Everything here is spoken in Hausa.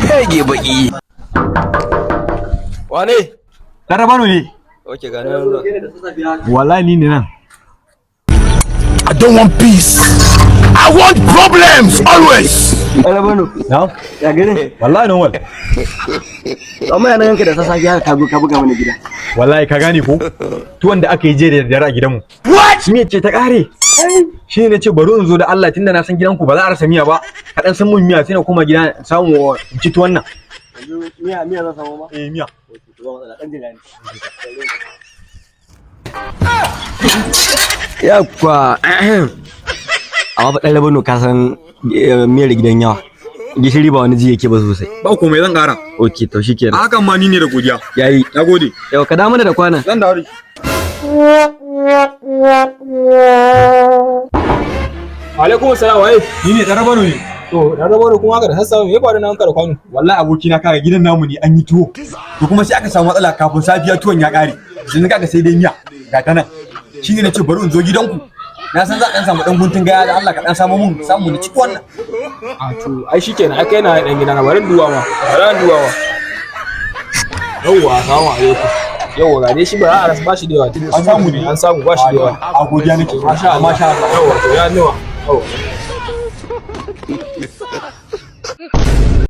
Hege baki. Wane? Larabano ne. Ok, ga nan zuwa. Wallahi ni ne nan. I don't want peace. I want problems always. Rabano, Na? ya gani? Wallahi normal. Amma yana yanka da sassafe haka ka buga mana gida. Wallahi ka gane ko? Tuwon da aka yi jiya da daddare a gidanmu. What? Miya ce ta kare. Shi ne nace bari in zo da Allah, tunda na san gidanku ba za a rasa miya ba. Ka dan san mun miya, sai na koma gida in samu in ci tuwon nan. Yanzu miya zan samu ma? Eh, miya. To, ba matsala, dan jira ne. Yakwa. Amma fa dan Rabano, ka san miyar gidan yawa. Gishiri ba wani ji yake ba sosai. Ba komai, zan kara. Ok, to shikenan. Hakan ma ni ne da godiya. Yayi. Nagode. Yau ka da mana da kwana. Zan dawo da shi. Alaikum salam, waye? Ni ne, dan Rabano ne. To, dan Rabano kuma haka da sassafe, me ya faru nan ka da kwano? Wallahi abokina, kaga gidan namu ne an yi tuwo. To kuma sai aka samu matsala, kafin safiya tuwon ya kare. Yanzu kaga sai dai miya. Ga ta nan. Shi ne nace bari in zo gidanku. Na san za a dan samu dan guntun gaya, da Allah ka dan samu mun samu na ci tuwon nan. A to, ai shikenan, ai kai na dan gidana, bari in duba ma. Bari in duba ma. Yawwa, assalamu alaikum. Yawwa, ga dai shi, ba za a rasa, ba shi da yawa. An samu ne? An samu, ba shi da yawa. A godiya nake. Masha Allah. Masha Allah. Yawwa, to ya nawa. Yawwa.